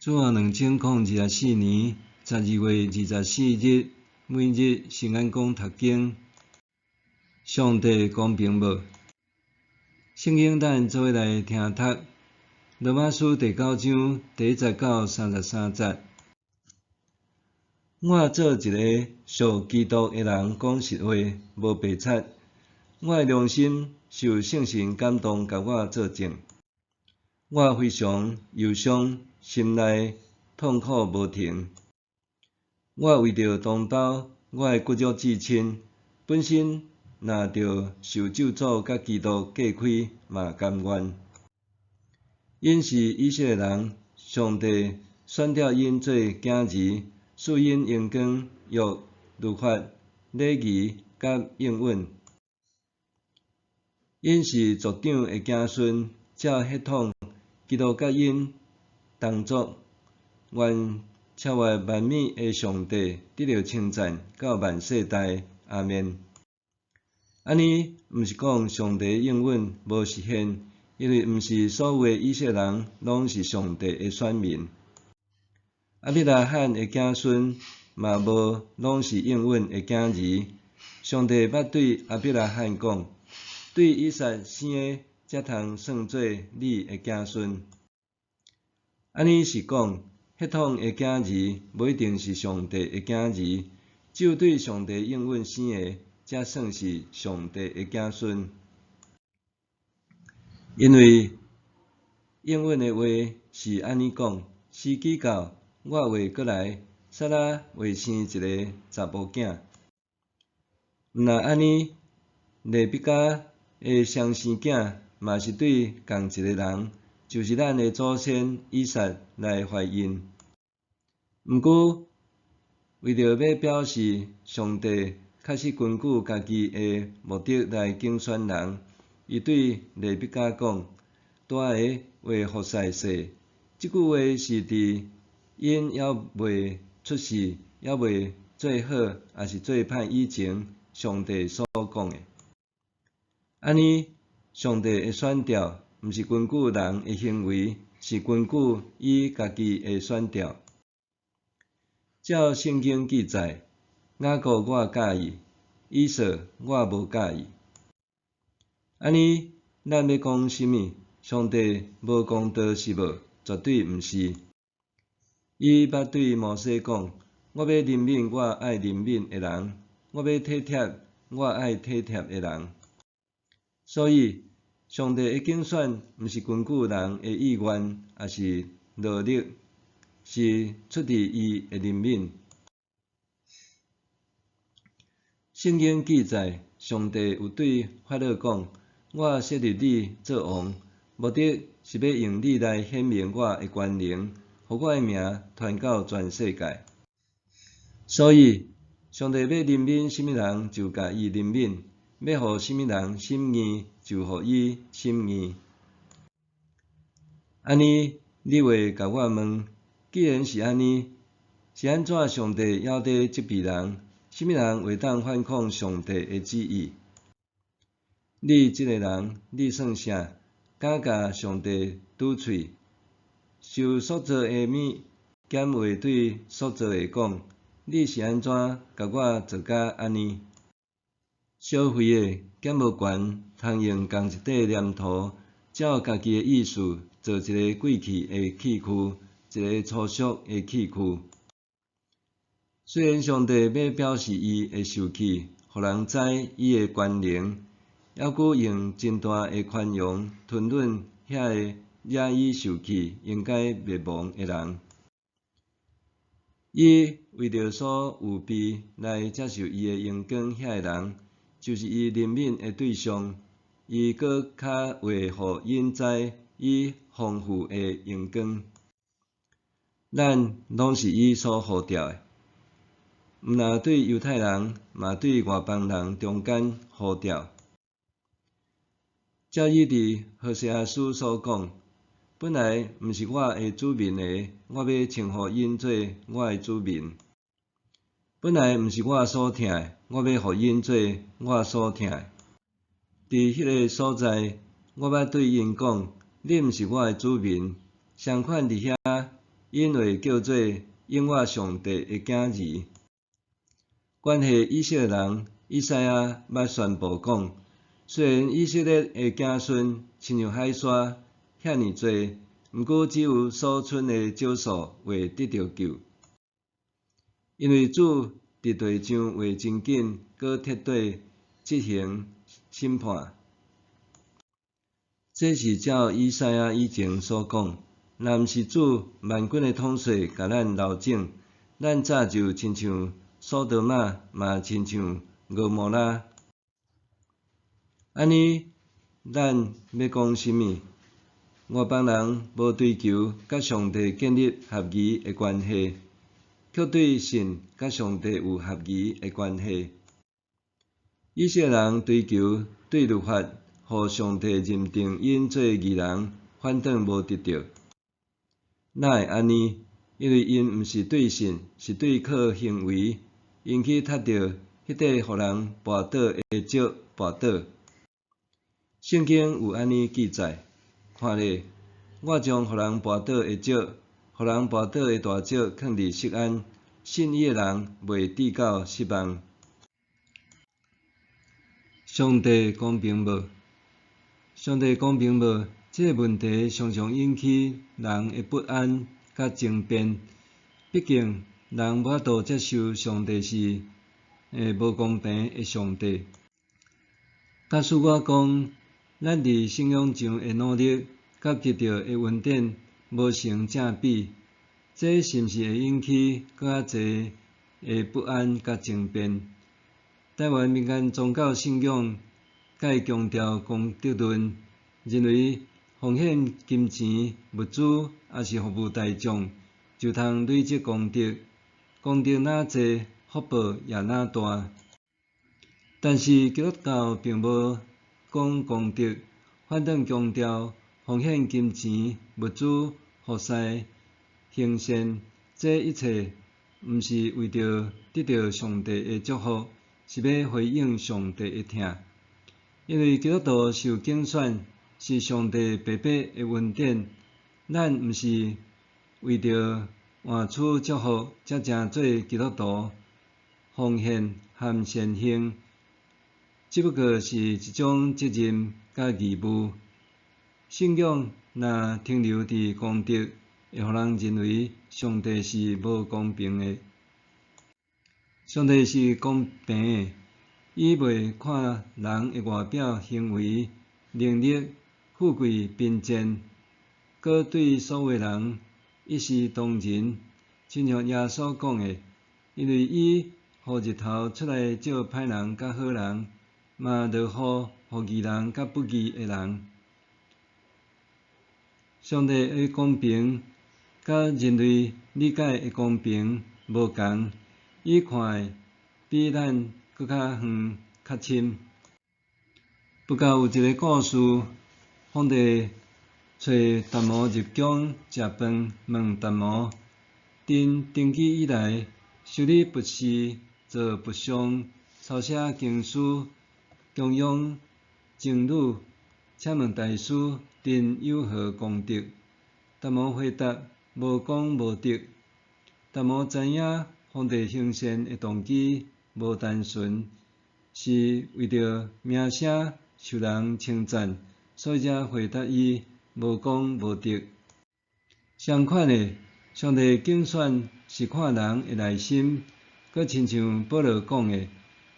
主後2024年12月24日，每日聖安講讀經，上帝公平無？聖經咱做伙來聽讀，羅馬書第九章第一節到33節。我做一个屬基督的人講實話，無白賊。我的良心受聖神感動，共我做證。我非常憂傷，心內痛苦無停。我為著同胞，我的骨肉至親，本身若著受咒詛佮基督隔開，嘛甘願。𪜶是以色列人，上帝選召𪜶做囝兒，賜𪜶榮光、約、律法、禮儀佮應允。𪜶是族長的子孫，照血統，基督佮𪜶同族。願超越萬物的上帝得著稱讚到萬世代。阿們。按呢，毋是講上帝應允無實現，因為毋是所有的以色列人攏是上帝的選民。亞伯拉罕的子孫嘛無攏是應允的囝兒。上帝捌對亞伯拉罕講：對以撒生的，才通算做你的子孫。按呢是講，血統的囝兒無一定是上帝的囝兒，只有對上帝應允生的，才算是上帝的子孫。因為應允的話是按呢講：時機到，我會閣來，撒拉會生一个查埔囝。毋若按呢，利百加的雙生囝嘛是對仝一个人，就是咱的祖先以撒來懷孕。毋過，為著欲表示上帝確實根據家己的目的來揀選人，伊對利百加講：大的會服侍細。這句話是佇𪜶猶未出世、猶未做好，抑是做歹以前，上帝所講的。按呢，上帝的選召，毋是根據人的行為，是根據伊家己的選召。照聖經記載，雅各我佮意，以掃我無佮意。按呢，咱欲講啥物？上帝無公道是無？絕對毋是。伊捌對摩西講：我欲憐憫我愛憐憫的人，我欲體貼我愛體貼的人。所以，上帝的揀選毋是根據人的意願，抑是努力，是出佇伊的憐憫。聖經記載，上帝有對法老講：我設立你做王，目的是欲用你來顯明我的權能，予我的名傳到全世界。所以，上帝欲憐憫啥物人，就共伊憐憫；欲予啥物人心硬，就予伊心硬。按呢，你會共我問：既然是按呢，是按怎上帝猶佇責備人？啥物人會當反抗上帝的旨意？你這個人，你算啥？敢共上帝拄喙？受所造的物，敢會對所造的講：你是按怎共我做甲按呢？小肥的敢無權通用仝一塊黏土，照家己的意思做一個貴氣的器具，一個粗俗的器具？雖然上帝欲表示伊的受氣，予人知伊的權能，猶閣用真大的寬容吞忍遐个惹伊受氣、應該滅亡的人。伊為著所預備來接受伊的榮光遐個人，就是伊憐憫的對象，伊閣較會予𪜶知伊豐富的榮光。咱攏是伊所呼召的，毋若對猶太人，嘛對外邦人中間呼召。照伊佇何西阿書所講：本來毋是我的子民的，我欲稱呼𪜶做我的子民；本來毋是我所疼的，我欲予𪜶做我所疼的。佇彼个所在，我捌對𪜶講：恁毋是我的子民。相款佇遐， 𪜶會叫做永活上帝的囝兒。關係以色列人，以賽亞捌宣布講：雖然以色列的子孫親像海沙遐爾濟，毋過只有所剩的少數會得著救。因為主佇地上會真緊，閣徹底執行審判。這是照以賽亞以前所講：若毋是主萬軍的統帥共咱留種，咱早就親像所多瑪，嘛親像蛾摩拉。按呢，咱欲講啥物？外邦人無追求佮上帝建立合宜的關係，卻對信佮上帝有合宜的關係。以色列人追求對律法，予上帝認定𪜶做義人，反轉無得著。哪會按呢？因為𪜶毋是對信，是對靠行為，𪜶去踢著彼塊予人跋倒的石跋倒。聖經有按呢記載：看咧，我將予人跋倒的石，予人跋倒的大石囥佇錫安，信伊的人袂致到失望。上帝公平無？上帝公平無？這个問題常常引起人的不安佮爭辯。畢竟，人無法度接受上帝是無公平的上帝。假使我講，咱佇信仰上的努力，佮得著的恩典無成正比，這是毋是會引起閣較濟的不安佮爭辯？台灣民間宗教信仰蓋強調功德論，認為奉獻金錢、物資，抑是服務大眾，就通累積功德，功德若濟，福報也若大。但是基督教並無講功德，反轉強調奉獻金錢、物資、服侍、行善，這一切毋是為著得著上帝的祝福，是欲回應上帝的疼。因為基督徒受揀選，是上帝白白的恩典，咱毋是為著換取祝福才成做基督徒，奉獻和善行，只不過是一種責任佮義務。信仰若停留佇功德，會予人認為上帝是無公平的。上帝是公平的，伊袂看人的外表、行為、能力、富貴貧賤，閣對所有人一視同仁。親像耶穌講的，因為伊予日頭出來照歹人佮好人，嘛落雨予義人佮不義的人。上帝的公平佮人類理解的公平無仝，伊看的比咱閣較遠、較深。佛教有一個故事，皇帝揣達摩入宮食飯，問達摩：朕登基以來，修理佛寺、造佛像、抄寫經書、供養僧侶，請問大師，朕有何功德？達摩回答：無功無德。達摩知影皇帝行善的動機無單純，是為著名聲受人稱讚，所以才回答伊無功無德。相款的，上帝揀選是看人的內心，閣親像保羅講的，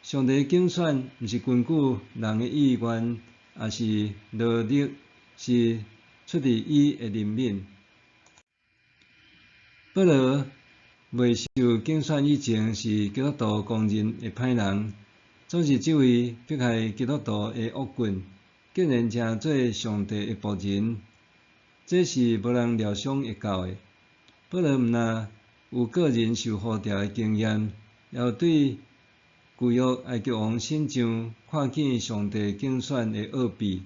上帝揀選毋是根據人的意願，抑是勞力，是出自伊的憐憫。保羅未受揀選以前，是基督徒公認的歹人，總是這位迫害基督徒的惡棍，竟然成做上帝的僕人，這是無人料想會到的。保羅毋但有個人受呼召的經驗，也有對舊約埃及王身上看見上帝揀選的奧秘。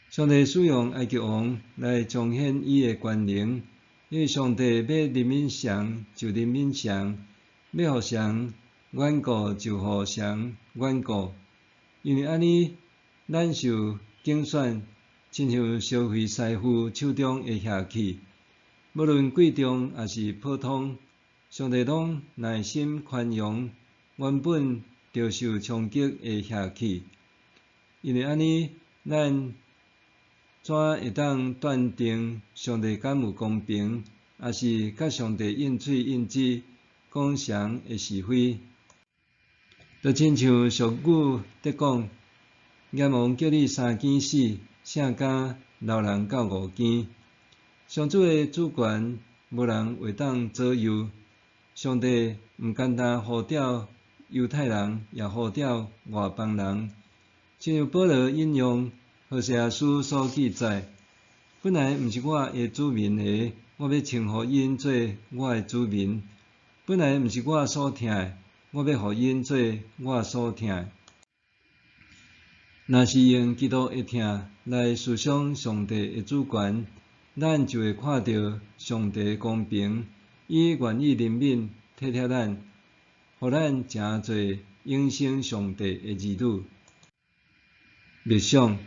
上帝使用埃及王來彰顯伊的權能，因為上帝欲憐憫誰就憐憫誰，欲予誰穩固就予誰穩固。因為按呢，咱受揀選，親像燒費師傅手中的瓦器，無論貴重抑是普通，上帝攏耐心寬容原本著受衝擊的瓦器。因為按呢，咱怎會當斷定上帝敢有公平，抑是佮上帝應喙應舌，講誰的是非？就親像俗語咧講：閻王叫你三更死，聖敢留人到五更。上主的主權，無人會當左右。上帝毋單單呼召猶太人，也呼召外邦人。親像保羅引用何西阿書所記載：本來毋是我的子民的，我欲稱呼𪜶做我的子民；本來毋是我所疼的，我欲予𪜶做我所疼的。若是用基督的疼來思想上帝的主權，咱就會看著上帝的公平，伊願意憐憫體貼咱，予咱成做永生上帝的兒女。默想，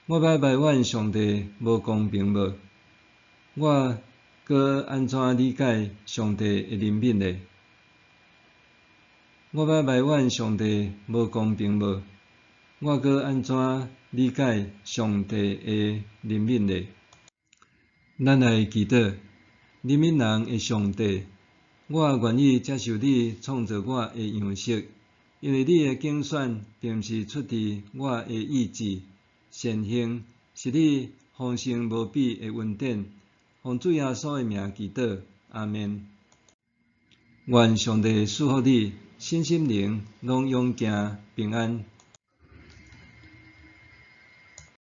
我捌埋怨上帝無公平無？我閣按怎理解上帝的憐憫呢？我捌埋怨上帝無公平無？我閣按怎理解上帝的憐憫呢？咱來祈禱，憐憫人的上帝，我願意接受你創造我的樣式，因為你的揀選並毋是出佇我的意志、善行，是你豐盛無比的恩典。奉主耶穌的名祈禱，阿們。願上帝賜福你，身心靈攏勇健平安。